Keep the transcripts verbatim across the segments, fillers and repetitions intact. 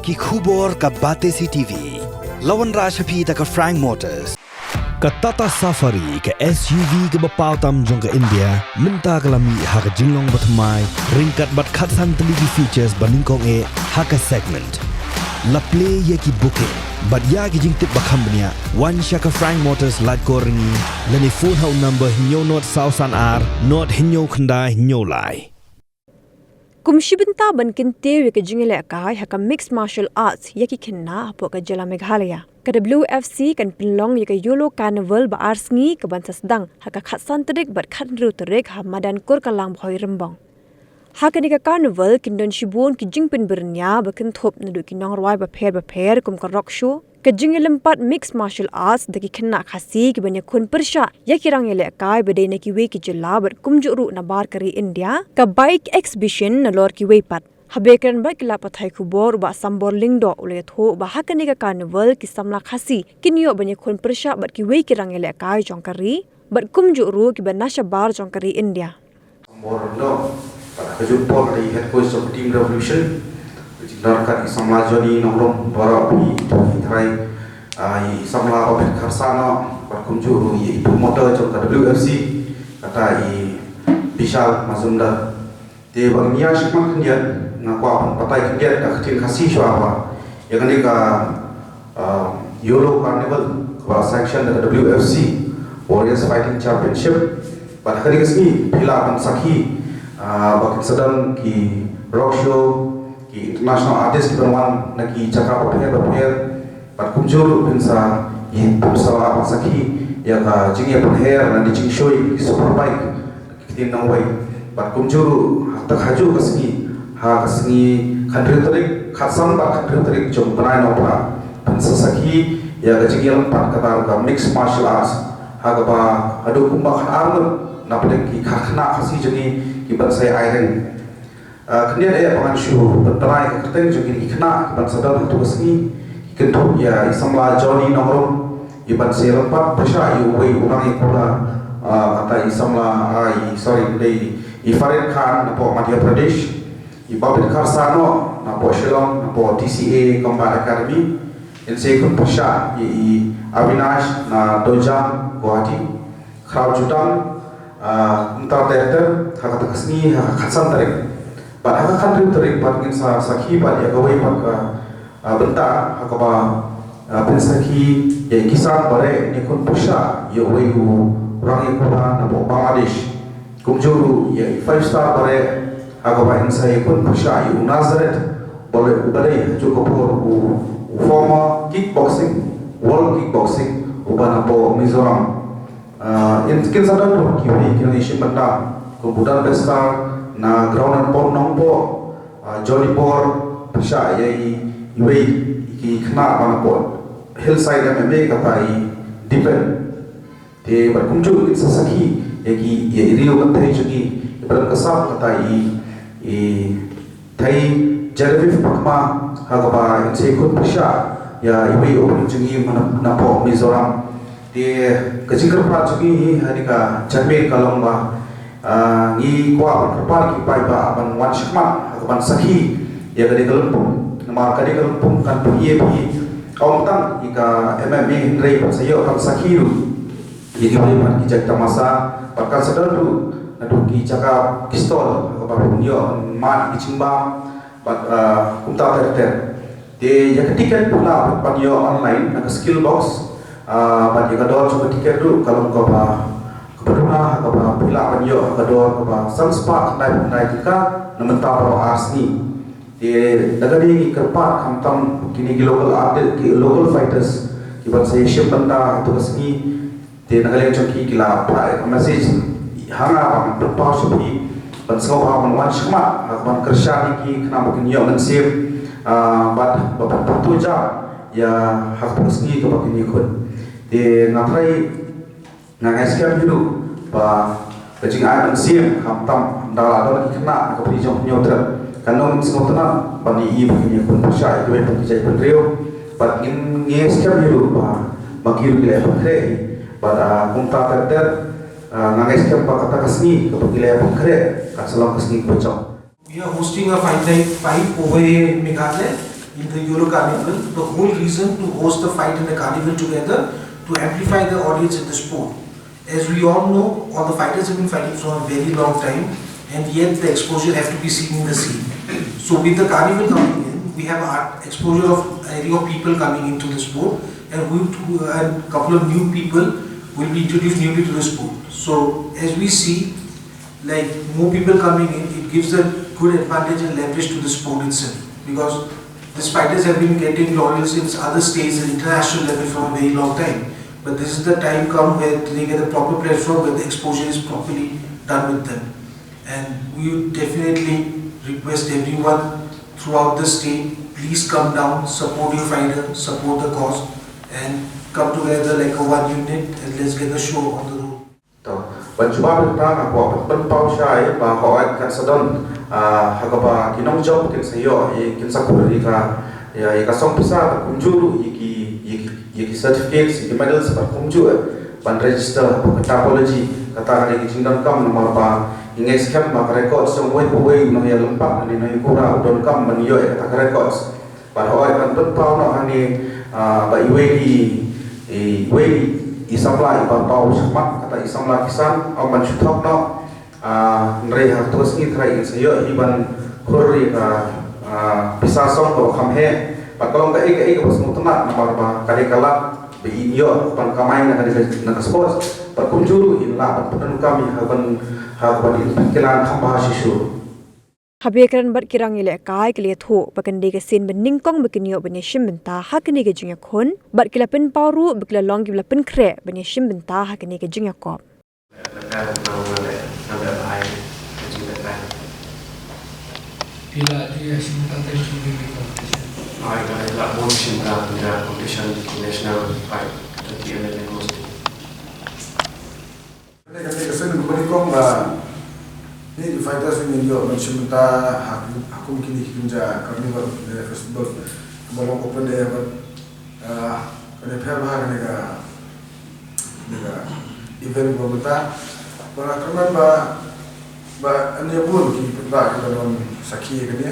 Ki khubor ka Batesi T V. La wanrah sha phi da ka Frank Motors. Ka Tata Safari, ka S U V kaba paw tam jong ka India, mynta ka la mih ha ka jinglong bathymmai, ryngkat bad khatsan tylli ki features ba nyngkong eh ha ka segment. La plie ïa ki booking bad ïa ki jingtip ba kham bniah, wan sha ka Frank Motors Laitkor Ryngi, lane phone ha u number hynñiew nod saw san ar nod hynñiew khyndai hynñiew lai. Kum shi bynta ban kyntiew ïa ka jingïalehkai ha ka Mixed Martial Arts ïa ki khynnah hapoh ka jylla Meghalaya, ka W F C kan pynlong ïa ka Yolo Carnival ba ar sngi, kaban sa sdang ha ka khatsan tarik bad khathynriew tarik ha madan Kurkalang Bhoirymbong. Ha kane ka carnival kin don shibun ki jingpynbyrngia ba kynthup naduh ki nongrwai bapher bapher kum ka rock show, ka jingïalympat mixed martial arts da ki khynnah Khasi kiban ïakhun pyrshah ïa ki rang ïalehkai ba dei na kiwei ki jylla bad kumjuh ruh nabar ka ri India, ka bike exhibition nalor kiwei pat. Haba kren bad ki lad pathai khubor, u Bah Sambor Lyngdoh u la ïathuh ba ha kane ka carnival ki samla Khasi kin ïoh ban ïakhun pyrshah bad kiwei ki rang ïalehkai jong ka ri bad kumjuh ruh kiba na shabar jong ka ri India. Bor no, bad ha kajuh por ka dei head coach jong ka Team Revolution. Ka jingdon ka i samla Johnny Nongrum, baroh phi, phi trai, ah, i samla Babit Kharsan no, bad kumjuh ruh i promoter jong ka W F C, kata i Bishal Mazumdar. Te ba ngin ïa shim khyndiat, nga kwah ban batai khyndiat da ka ktien Khasi shuwa ba ïa kane ka, ah, Yolo Carnival kaba sanction da ka W F C, Warriors Fighting Championship. Bad ha kane ka sngi phi lah ban sakhi, ah, ba kin sa don ki rock show, ki international artist kiban wan na ki jaka bapher bapher. Bad kumjuh ruh phin sa, ïa phin sa lah ban sakhi ïa ka jingïapynher lane jingshow ïa ki super bike, ki ktien nongwei. Bad kumjuh ruh ha ka, ha kajuh ka sngi, ha ka sngi khathynriew tarik, khatsan bad khathynriew tarik jong u bnai Naiwieng, phin sa sakhi ïa ka jingïalympat kata ka mixed martial arts, ha kaba haduh kumba khatar ngut na pdeng ki khynnah Khasi jong ngi kiban sa ïa aireng. Ah, khyndiat eh ba ngan shu pynbna ïa ka kyrteng jong ki khynnah kiban sa don ha tu ka sngi, ki kynthup ïa i samla Johnny Nongrum, iban sa ïalympat pyrshah ïa uwei u nongïakula, ah, kata i samla, ah, i, sorry, dei i Farid Khan napoh Madhya Pradesh, i Babit Kharsan no napoh Shillong, napoh T C A Combat Academy. In sa ïakhun pyrshah ïa i Avinash na Dojang, Guwahati. Khraw jutang, ah, kumta ter ter, ha kata ka sngi, ha ka khatsan tarik. Bad ha ka khathynriew tarik, bad ngin sa sakhi bad ïa kawei pat ka, ah, bynta, ha kaba, ah, phin sakhi ïa i Kisan Bareh, in ïakhun pyrshah ïa uwei u rangïakula napoh Bangladesh. Kumjuh ruh ïa i Five Star Bareh, ha kaba in sa ïakhun pyrshah ïa u Nazareth, ba dei, ba dei ha kajuh ka por u, u former kickboxing, world kickboxing, uba napoh Mizoram. Ah, in kin sa don ruh kiwei ki nongïashim bynta, kum u Dan Bestar na Ground and Pound Nongpoh, ah, Johnny Bor, pyrshah ïa i, iwei i khynnah ba napoh Hillside M M A, kata i Dipen. Te bad kumjuh kin sa sakhi ïa ki, ïa i riew kynthei jong ngi, iba don ka sap, kata i, i Thei Genevieve Pakma, ha kaba in sa ïakhun pyrshah ïa iwei u briew jong ngi na, napoh Mizoram. Te ka jingkyrpad jong ngi ha kane ka janmiet ka long ba, ah, ngi kwah ban kyrpad ïa ki paidbah ban wan shakhmat ha kaban sakhi ïa kane ka lympung. Namar kane ka lympung kan pyni ïa phi, ym tang ïa ka M M A hynrei ban sa ïoh ban sakhi ruh ïa kiwei pat ki jait tamasa, bad kan sa don ruh naduh ki jaka ki stall ha kaba phin ïoh ban mad ïa ki jingbam, bad, ah, kumta ter ter. Te ïa ka tiket phi lah ban ïoh online na ka Skill Box, ah, bad ïa ka dor jong ka tiket ruh ka long kaba, kaba duna, kaba phi lah ban ïoh ha ka dor kaba san spah khyndai phew khyndai tyngka na bynta baroh ar sngi. Te da kane ngi kyrpad khamtam kine ki local artist, ki local fighters, kiban sa ïashim bynta ha tu ka sngi. Te na ka liang jong ki, ki la phah ïa ka message ha nga ban pynpaw sha phi ban sngewbha ban wan shakhmat, ha, ban kyrshan ïa ki khnang ba kin ïoh mynsiem, ah, bad ba pynpaw ïa, ha ka sngi kaba kin ïakhun. Te nga trai, nga ngeit skhem hi ruh ba ka jingai mynsiem khamtam da la don ki khynnah na ka pyrthei jong Hynñiewtrep kan long sngewtynnat ban ïohi ba kin ïakhun pyrshah ïa kiwei pat ki jaitbynriew. Bad ngin ngeit skhem hi ruh ba ma ki ruh ki la ïa pynkhreh hi. Bad, ah, kumta ter ter, ah, nga ngeit skhem ba kata ka sngi kaba ki la ïa pynkhreh kan sa long ka sngi kaba jop. We are hosting a fight night fight over here in Meghalaya. In the Yolo Carnival, the whole reason to host the fight and the carnival together, to amplify the audience in the sport. As we all know, all the fighters have been fighting for a very long time, and yet the exposure have to be seen in the scene. So with the carnival coming in, we have a exposure of area of people coming into the sport, and we, and couple of new people will be introduced newly to the sport. So as we see, like, more people coming in, it gives a good advantage and leverage to the sport itself, because these fighters have been getting laurels in other states and international level for a very long time. But this is the time come where they get a proper platform where the exposure is properly done with them. And we would definitely request everyone throughout the state, please come down, support your fighter, support the cause, and come together like a one unit, and let's get the show on the road. To, ban jubab ïa kata, nga kwah ban pynpaw shai ba hooid kan sa don, ah, ha kaba ki nongjop kin sa ïoh, kin sa khur ïa ka, ïa, ïa ka song pisa, bad kumjuh ruh ïa ki, ïa ki, ïa ki certificates, ïa ki medals, bad kumjuh, eh, ban register ha ka pathology. Kata ka dei ka jingdonkam namar ba ngi ngeit skhem ba ka records jong uwei pa uwei u nongïalympat lane nongïakura u donkam ban ïoh ïa kata ka records. Bad hooid, ban pynpaw noh hangne, ah, ba iwei i, iwei i samla iba paw shakhmat, kata i samla Kisan, ym ban shu thok noh, ah, hynrei ha kato ka sngi trai in sa ïoh hi ban khur ïa ka, ah, pisa song kaba kham heh. Bad ka long kaei kaei kaba sngewtynnat namar ba ka dei ka lad ba in ïoh ban kamai na ka, na ka sports. Bad kumjuh ruh in lah ban pyndonkam ïa ka ban, ha ka ban in pynkylla kham bha shisha. Haba ïakren bad ki rangialehkai, ki la ïathuh ba kan dei ka sien ba nyngkong ba kin ïoh ban ïashim bynta ha kane ka jingïakhun, bad ki la pynpaw ruh ba ki la long kiba la pynkhreh ban ïashim bynta ha kane ka jingïakop. Phi la ïashim bynta tang shu dei ka competition. Ai, ka la bun shim ka competition national fight, ka T N L N mostly. Kane ka dei ka sien kaba nyngkong ba ngi ki fighters ngin ïoh ban shim bynta ha, ha kum kine ki kynja carnival ne festival kaba long open air, bad, ah, kane pher bha kane ka, kane ka event kaba mynta. Ba nga kyrmen ba, ba ngi bun ki paidbah kiba don sakhi ïa kane.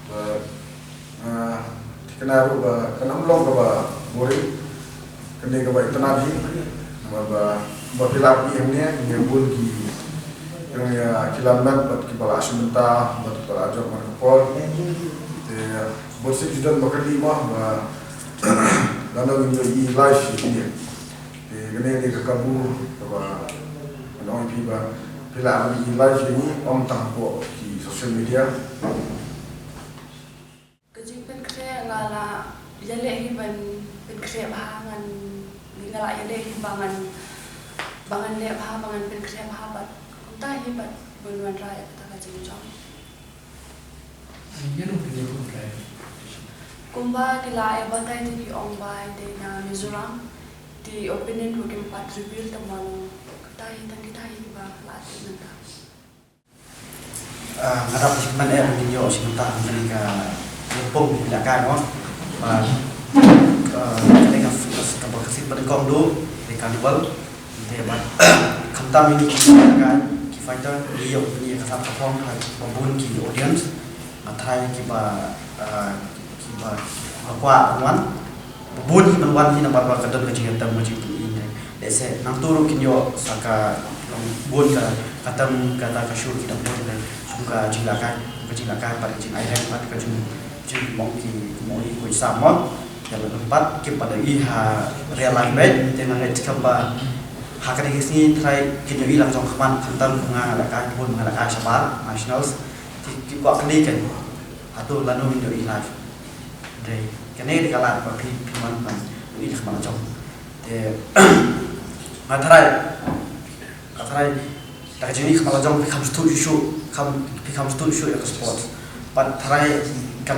Ba Ah, thikna ruh ba kan ym long kaba boring. Kane kaba itynnad hi. Namar ba, ba phi lah ïohi hangne, ngi bun ki, ki, ah, ki la met bad kiba la shim bynta bad kiba la jop man ka por. Te bun sien ki don ba kylli mo ba lano ngin ïohi live ïa kine. Te kane dei ka kabu kaba ngan ong ïa phi ba phi lah ban ïohi live ïa ngi, ym tang hapoh ki social media. Ka jingpynkhreh nga la ïaleh hi ban pynkhreh bha, ngan, nga la ïaleh hi ba ngan, ba ngan leh bha, ba ngan pynkhreh bha, bad kumta hi bad ban wanrah ïa kata ka jingjop. Kumba ki la ïa batai te ki ong ba dei na Mizoram, te opinion ba kim pat reveal, te ma long kata hi, tang kita hi ba la tip nangta. Ah, nga dap shu kmen eh ba ngin ïoh shu mynta ha kane ka lympung ïalehkai mo. Ba, ah, kane ka, ka, ka, ka sien ba nyngkong duh ka carnival. Te bad khamtam ïa ngi ki ïalehkai, ki fighter, ngi ïoh ban ïa ka sap ka phong ha ba bun ki audience. Nga tharai kiba, ah, kiba, kiba kwah ban wan. Ba bun hi ban wan hi namar ba ka don ka jingïatem, ka jingpyni. Lehse nangta ruh kin ïoh sa ka, bun ka, ka tem kata ka show ki dang bun. Kum ka jingïalehkai, ka jingïalehkai pat ka jingai reng pat ka jing, jingmong ki, mong ki koit sam mo. Ïa lem pat ki pat da i ha Real Life Bed, te nga ngeit skhem ba ha kane ka sngi trai kin ïohi lang jong khmat, khamtam kum nga nga lehkai, bun nga lehkai shabar nationals. Ki, ki kwah kylli kein. Hato lano ngin ïohi live. Dei, kane dei ka lad ba phi, phi mon ban ïohi khmat jong. Te nga tharai, nga tharai da ka jingïohi khmat jong phi kham sngewthuh shuh, kham, phi kham sngewthuh shuh ïa ka sports. Bad tharai kan,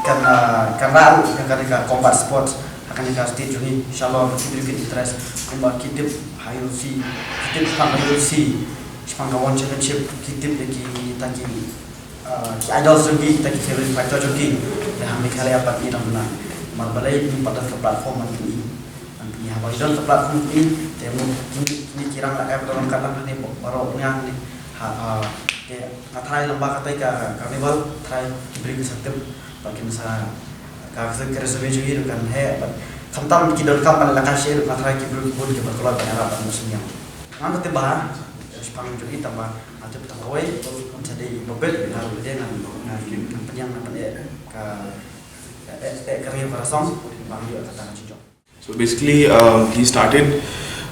kan, ah, kan rah ruh ïa kane ka combat sports ha kane ka state jong ngi. Inshallah ki briew kin interest, kumba ki tip ha U F C, ki tip shaphang ka U F C, shaphang ka One Championship, ki tip ïa kita ki, ah, ki idols jong ki, kita ki favorite fighter jong ki. Te ha Meghalaya pat ngi dang duna. Namar balei? Ngim pat don ka platform ban pyni. Ban pyni, haba ngi don ka platform pyni, te mut kine, kine ki ranglehkai ba don ryngkat lang hangne, baroh ngi hangne. Ha, ah, te nga tharai lem bad katei ka carnival, tharai ki briew kin sa tip, bad kin sa Ka ka resume jong i ruh kan heh, but khamtam ki donkam ban lehkai sha i ruh, nga tharai ki briew ki bun ki ban kloi ban ïarap ban synñiang. Ngan tip ba shaphang jong i tang ba nga tip tang kawei, ngan sa dei ba bit, ngan ngan ngan pynïang ngan pyneh ka eh eh ka ri ka rasong ba ngi ïoh kata ka jingjop. So basically, um, he started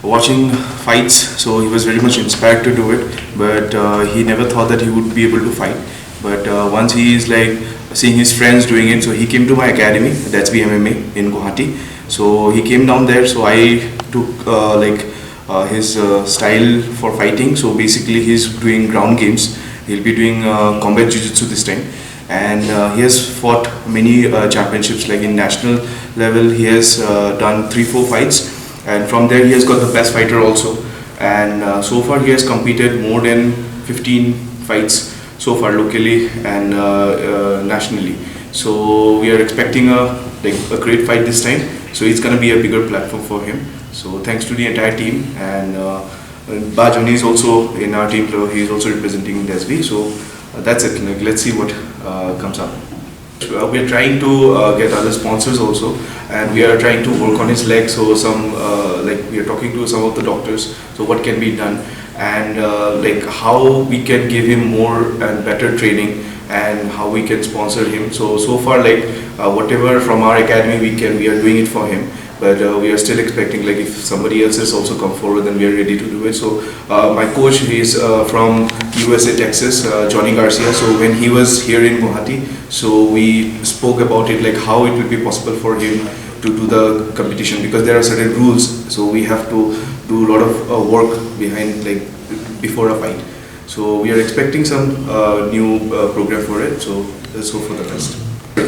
watching fights, so he was very much inspired to do it, but uh, he never thought that he would be able to fight. But uh, once he is like seeing his friends doing it, so he came to my academy, that's B M M A in Guwahati. So he came down there, so I took uh, like uh, his uh, style for fighting. So basically, he's doing ground games. He'll be doing uh, combat jiu-jitsu this time, and uh, he has fought many uh, championships. Like in national level, he has uh, done three, four fights, and from there he has got the best fighter also. And uh, so far, he has competed more than fifteen fights so far, locally and uh, uh, nationally. So we are expecting a like a great fight this time. So it's gonna be a bigger platform for him. So thanks to the entire team, and uh, Ba Johnny is also in our team, so he is also representing Desvi. So uh, that's it. Like, let's see what uh, comes up. Uh, we are trying to uh, get other sponsors also, and we are trying to work on his leg. So some uh, like we are talking to some of the doctors. So what can be done, and uh, like how we can give him more and better training, and how we can sponsor him. So so far, like uh, whatever from our academy we can, we are doing it for him. But uh, we are still expecting, like, if somebody else has also come forward, then we are ready to do it. So uh, my coach, he's uh, from U S A, Texas, uh, Johnny Garcia. So when he was here in Guwahati, so we spoke about it, like how it will be possible for him to do the competition, because there are certain rules. So we have to do a lot of uh, work behind, like, before a fight. So we are expecting some uh, new uh, program for it. So let's hope for the best.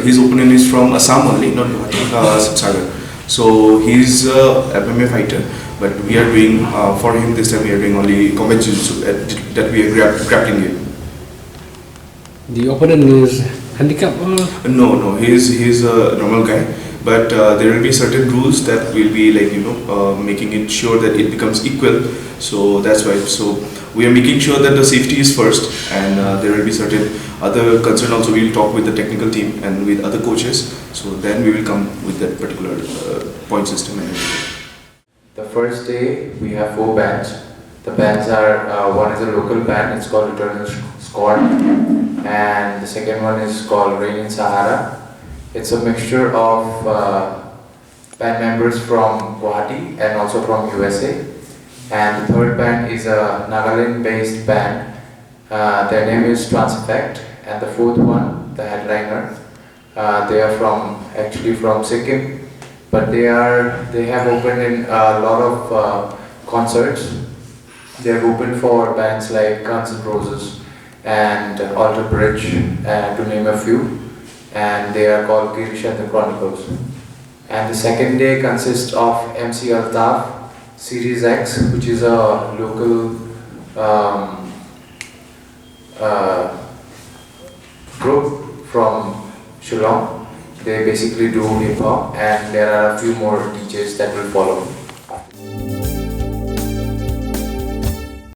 His opponent is from Assam only, not Guwahati, uh, Sibsagar. So he's a M M A fighter, but we are doing uh, for him this time. We are doing only combat jiu-jitsu that, that we are gra- grappling in. The opponent is handicap or? No, no, he's he's a normal guy. But uh, there will be certain rules that will be, like, you know, uh, making it sure that it becomes equal. So that's why. So we are making sure that the safety is first, and uh, there will be certain other concern also. We'll talk with the technical team and with other coaches. So then we will come with that particular uh, point system and everything. The first day, we have four bands. The bands are uh, one is a local band, it's called Eternal Scorn, and the second one is called Rain in Sahara. It's a mixture of uh, band members from Guwahati and also from U S A. And the third band is a Nagaland based band. Uh, their name is Trans Effect. And the fourth one, the headliner, uh, they are from actually from Sikkim, but they are they have opened in a lot of uh, concerts. They have opened for bands like Guns N' Roses and Alter Bridge, uh, to name a few. And they are called Girish and the Chronicles. And the second day consists of M C Altaf, Series X, which is a local um, uh, group from Shillong. They basically do hip hop, and there are a few more D Js that will follow.